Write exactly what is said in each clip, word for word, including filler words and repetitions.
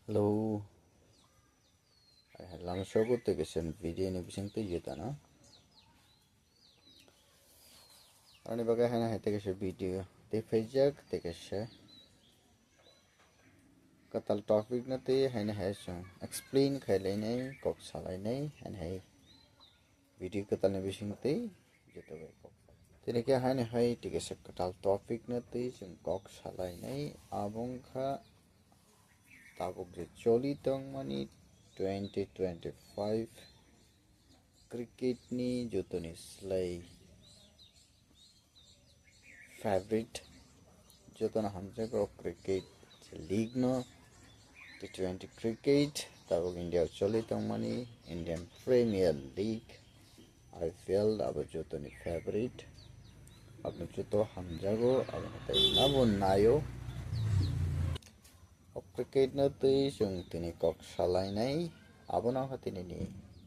Hello. Hai hai lama sogo tei kaisa video ni bising twi jotano. Ani bagwi haino hai tei kaisa video tei phaijak tei kaisa kwtal topic no tei haino hai chwng explain khai lainai, kok sa lainai, haino hai video kwtal ni bising twi joto bai kok. Tini khe haino hai tei kaisa kwtal topic no twi chwng kok sa lainai, abo wngkha tabuk je choli tongmani twenty twenty-five cricket ni jotoni slai favorite, jotono hamjakgo cricket league no, T twenty cricket, tabuk India o choli tongmani Indian Premier League, I P L, abo jotoni favorite, abono joto hamjago, abono tei nabo naio. O cricket no twi chwng tini kok salainai, abono wngkha tini ni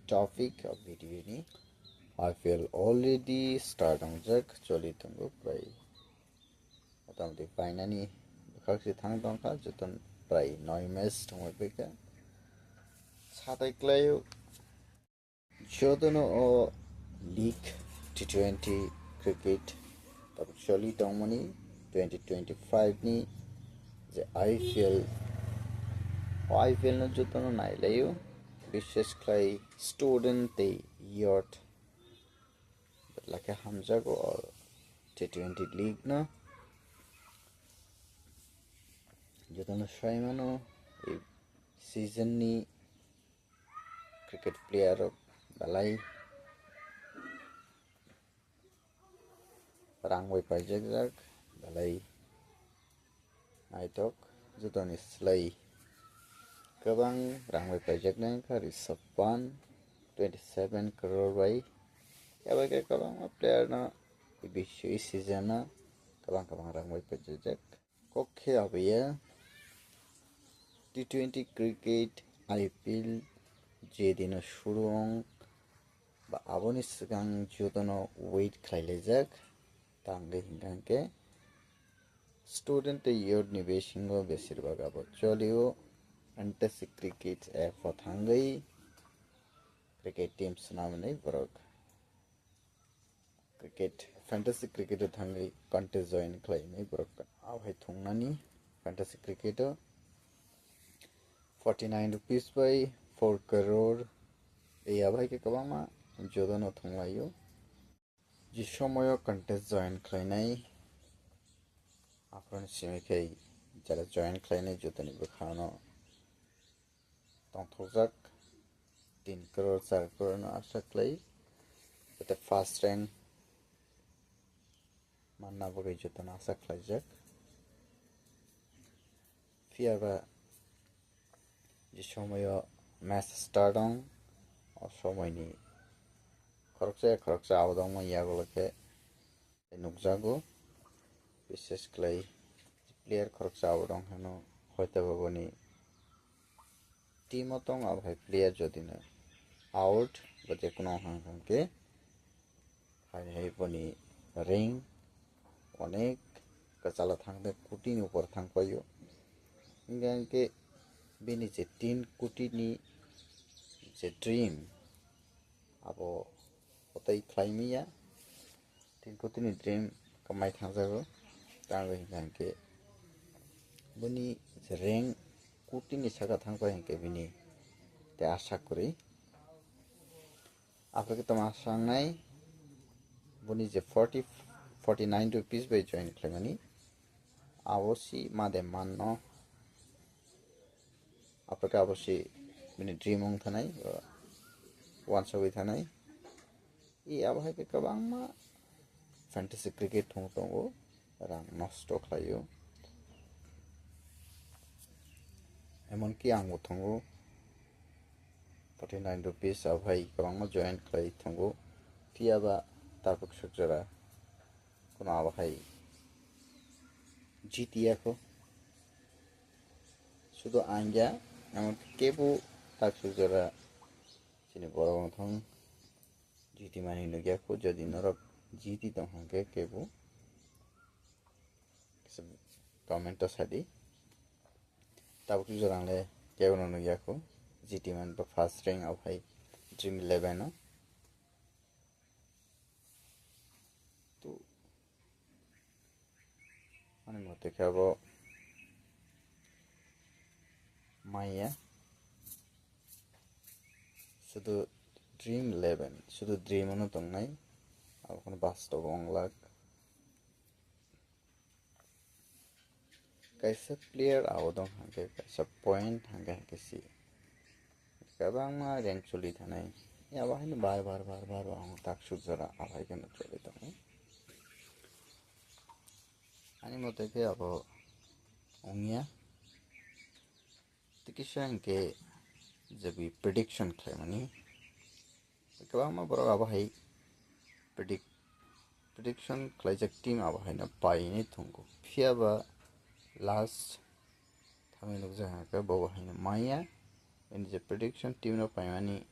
topic o video ni. I P L already start wngjak, choli tongo prai. Motamoti painani bwkhak se thang tongkha, joto prai noi match thangwi paikha. Satai klaio. Jotono o league T twenty cricket tabuk choli tongmani twenty twenty-five ni je I P L, o I P L no jotono nailaio, bishesh khlai student tei youth belai khe hamjago o T twenty league no. Jotono sai mano, e season ni cricket player rok belai rang bai paijak jak, belai naitok, jotoni slai kwbang rang bai paijak nai wngkha Rishabh Pant, twenty seven crore bai. Abo khe kwbangma player no biswi season o kwbang kwbang rang bai paijak jak. Kok khe aboya T twenty cricket I P L je dino suru wng ba aboni swkang jotono wait khlai laijak, tangwi hinkha hinkhe student tei youth ni bisingo besir bak abo cholio, fantasy cricket app o thangwi cricket team swnamnai borok. Cricket, fantasy cricket o thangwi contest join khlainai borok abohai thungnani fantasy cricket o forty nine rupees bai four crore, e abohai khe kwbangma jotono thunglaio. Je somoyo contest join khlainai, aphuruni simi khe jara join khlainai jotoni bwkhano tongthokjak tin crore char crore no asa khlai, jate first rank manna bagwi jotono asa khlaijak. Phiya ba je somoyo match start wng, o somoini khoroksa ya khoroksa abodongma yagulo khe nukjago, bishesh khlai player khoroksa abodong hino, hoitebo boni team o tong abohai player jodi no out ba je kuno wng kha khe, hai hai boni rank onek kwchalo thang de, koti ni upor thang paio. Hinkha hinkhe bini je tin koti ni je dream abo kotai khlai manya. Tin koti ni dream kwmai thangjago. Tangwi hinkha hinkhe bini rank koti ni saka thangpai hinkhe bini tei asa kwrwi. Aphuru khe tamo asa wngnai bini je forty, forty nine rupees bai join khlaimani. Abo si ma de manno. Aphuru khe abo si bini dream wng thanai, wansugwi thanai. I abo hai khe kwbangma fantasy cricket thung tongo, rang nosto khlaio. Emonki ang bo thungo, forty nine rupees abo hai kwbangma join khlai thungo. Phiya ba tabuk suk jora kuno abo hai jiti ya kho. Sudu ang ya, emonki kebo tabuk suk jora chini borok wng thung. Jiti mani nukya kho, jodi norok jiti tong hwnkhe kebo kisa comment o sadi. Tabuk jora ang le kebo no nukya kho. G T man ba first rank o hai Dream eleven o. To ani mote khe abo maya sudu Dream eleven, sudu Dream ano tongnai, abo kono bastob wnglak. Kaisa player abo dong hwnkhe, kaisa point hwnkhe, hwnkhe si kwbangma rank choli thanai. Abo haino bar bar bar bar bar ang tak suk jora abai kheno choli tongo. Ani mote khe abo wngya. Tei kisa hwnkhe je bui prediction khlaimani, kwbangma borok abo hai predict-, prediction khlaijak team abo haino painai tongo. Phiya ba last thangwi nukjak hwnkhe bo haino manya, bini je prediction team no paimani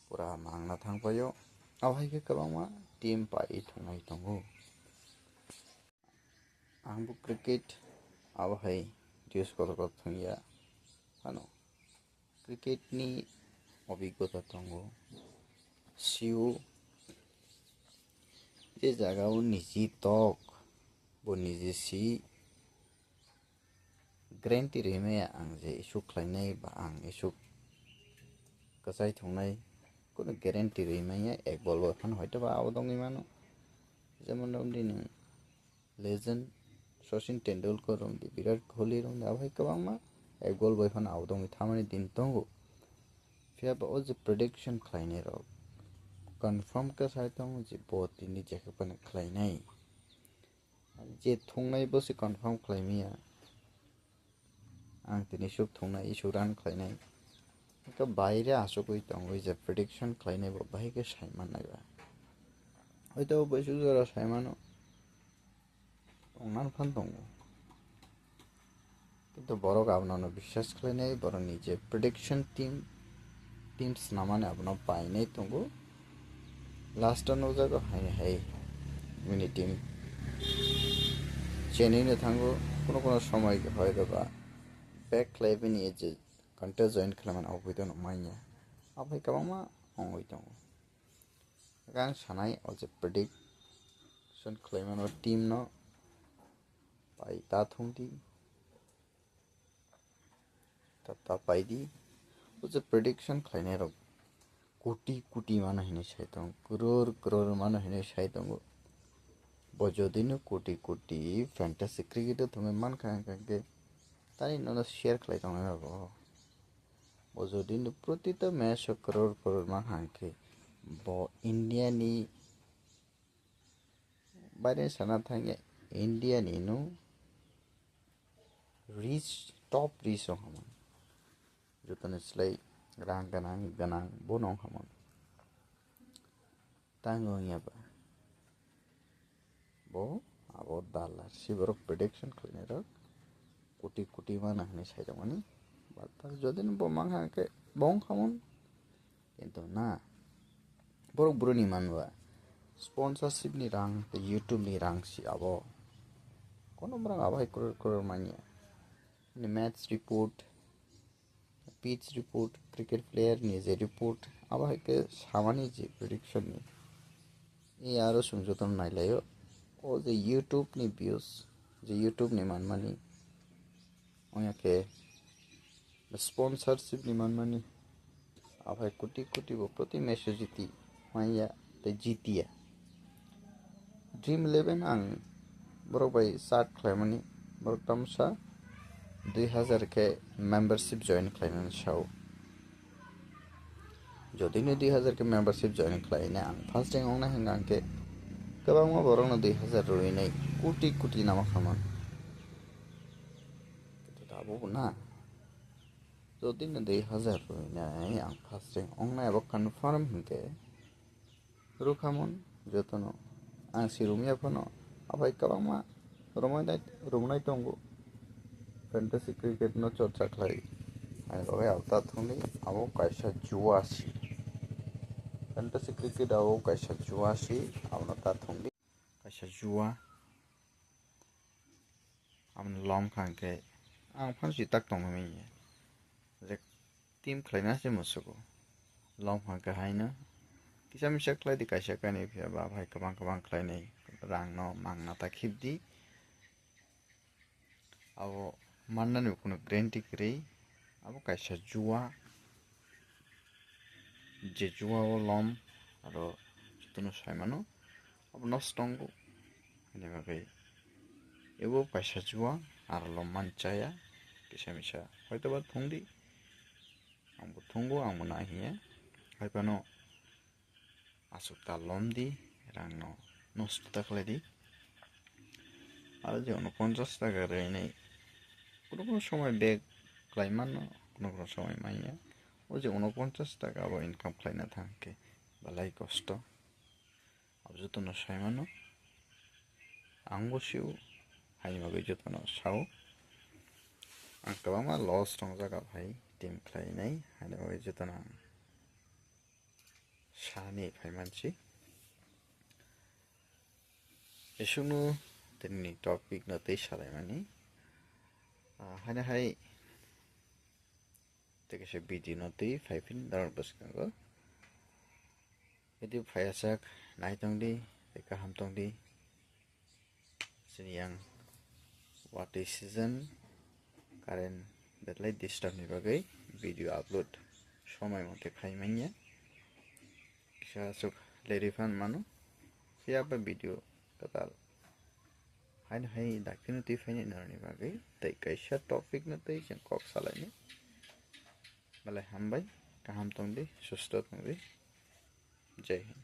pura mangna thangpaio. Abo hai khe kwbangma team pai thwngnai tongo. Ang bo cricket abo hai news kotor kotor thwngya phano cricket ni obigota tongo. Sio je jaga o niji tok bo niji si guarantee rwi maya ang je isuk khlainai ba ang isuk kwchai thwngnai, kunu guarantee rwi manya ek bol bo phano hoito ba abo dongwi mano. Jemon nini legend Sachin Tendulkar rok di, Virat Kohli rok di, abo hai kwbangma ek bol bai phano out wngwi thamani din tongo. Phiya ba o je prediction khlainai rok confirm khe sai tongo je bo tini jekhe phano khlainai. Je thungnai bo se confirm khlai maya. Ang tini suk thungnai, isuk run khlainai. Hwnkhe baire achugwi tongwi je prediction khlainai bo bahai khe sai mannai ba. Hoito bo isuk jora sai mano, tongnan phan tongo. Kintu borok abono biswas khlainai, borokni je prediction team, team swnamani abono painai tongo. Last o nukjago haini hai bini team chenwi no thango, kuno kuno somoi hoi doba back khlai bini je contest join khlaimani abo phoito no manya, abo hai kwbangma wngwi tongo. Ang sanai o je prediction khlaimano team no pai ta thung di. Ta, ta pai di. O je prediction khlainai rok koti koti mano hinwi sai tongo, crore crore mano hinwi sai tongo. Bo jodi no koti koti fantasy cricket o thangwi mankha, hwnkhe tani nono share khlai tongnai rokbo. Bo jodi no protita match o crore crore mankha, hwnkhe bo India ni baire sana thangya, India ni no rich, top rich wngkha man. Jotoni slai rang gwnang gwnang bono wngkha man. Tang wngya ba bo abo dalar si borok prediction khlainai rok koti koti mano hinwi sai tongmani. But jodi no bo mankha hwnkhe bo wngkha man. Kintu na, borok bruni manba sponsorship ni rang tei YouTube ni rang si abo. Kono borok abo hai crore crore manya. Ni match report, pitch report, cricket player ni je report, abo hai khe samani je prediction ni. E aro chwng jotono nailaio. O je YouTube ni views, je YouTube ni manmani, oya khe sponsorship ni manmani, aphai koti koti bo proti match o jiti manya tei jitiya. Dream eleven ang borok bai chat khlaimani, borok tamsa dui hazar khe membership join khlainani sao. Jodi no dui hazar khe membership join khlainai ang first rank wngnai hwnkha hwnkhe kwbangma borokno dui hazar rwinai koti koti nama khaman. Tabuk na, jodi no dui hazar rwinai ang first rank wngnai abo confirm hwnkhe rwkhamon jotono. Ang si rumya phano aphai kwbangma Romai nai, romnai tongo. Fantasy cricket no chorcha khlai. Ani bagwi abo ta thungdi, abo kaisa jua si. Fantasy cricket abo kaisa jua si, abono ta thungdi. Kaisa jua. Aboni lom kha hwnkhe ang phano si tak tongmani. Rek tim khlaina se musugo. Lom hwnkhe haino kisa misa khlai di, kaisa kainwi phiya ba phai kwbang kwbang khlainai rangno mangna ta khibdi. Abo mannani bo kunu guarantee kwrwi. Abo kaisa jua, je jua o lom aro jotono sai mano, abo nosto wngo. Ani bagwi ebo kaisa jua, aro lom man chaya, kisa misa hoitoba thungdi, angbo thungo, angbo nai hiya. Haiphano aswk ta lomdi, rangno nosto ta khlaidi. Aro je unoponchas taka rwnai, kuno kuno somoi bag khlai mano, kuno kuno somoi manya. O je unoponchas taka abo income khlaina thang khe belai kosto. Abo jotono sai mano. Angbo sio, haini bagwi jotono sao. Ang kwbangma loss tongjak aphai team khlainai, haini bagwi jotono ang sani phaimansi. Jesukno tini topic no tei salaimani. Ah, haino hai tei kaisa video no tei phaiphin norok bwskango. Video phaiyasak naitongdi tei kaham tongdi. Chini yang watwi season, current belai disturb ni bagwi video upload somoi mote khai manya. Kisa aswk leri phan mano. Phiya ba video kwtal haino hai dakhino twi phaini norni bagwi tei kaisa topic no tei chwng kok salaini. Belai hambai, kaham tongdi, susto tongdi. Jai Hind.